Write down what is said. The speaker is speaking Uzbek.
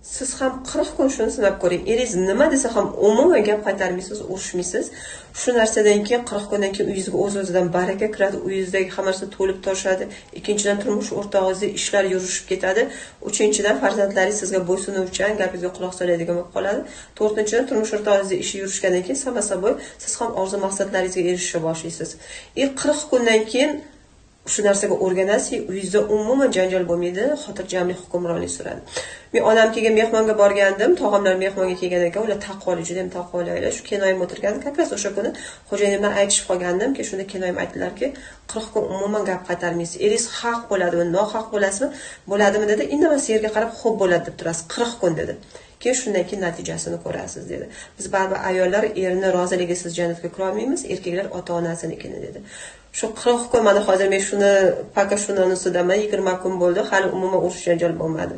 Siz ham 40 kun shuni sinab ko'ring. Eringiz nima desa ham umuman gap qaytarmaysiz, urushmaysiz. Shu narsadan keyin 40 kundan keyin uyingizga o'z-o'zidan baraka kiradi, uyingizdagi hamma narsa to'lib toshadi. Ikkinchidan, turmush o'rtog'ingizning ishlari yurishib ketadi. Uchinchidan, farzandlaringiz sizga bo'ysunuvchan, gapingizga quloq soladigan bo'lib qoladi. To'rtinchidan, turmush o'rtog'ingizning ishi yurishgandan keyin само собой siz ham orzu maqsadlaringizga erishishga boshlaysiz. 40 kundan keyin shu narsaga o'rganasiz, uyingizda umuman janjal bo'lmaydi, xotirjamlik hukmronlik suradi. Men onamkiga mehmonga borgandim, tog'amlar mehmonga kelgan ekan, ular taqvoli, juda ham taqvoli ayollar. Shu kenoyim o'tirgan, как раз o'sha kuni xo'jayinimdan aytishib qolgandim, keyin shunda kenoyim aytdilarki, 40 kun umuman gap qaytarmaysiz. Eringiz haq bo'ladimi, nohaq bo'lasizmi? Bo'ladimi dedi. Indamas yerga qarab xo'p bo'ladi deb turasiz 40 kun dedi. Keyin shundan keyin natijasini ko'rasiz dedi. Biz baribir ayollar erini roziligisiz jannatga kira olmaymiz, erkaklar ota-onasinikini dedi. Shu 40 kun mana hozir men shuni пока shuni ustidaman, 20 kun bo'ldi, hali umuman urush janjal bo'lmadi.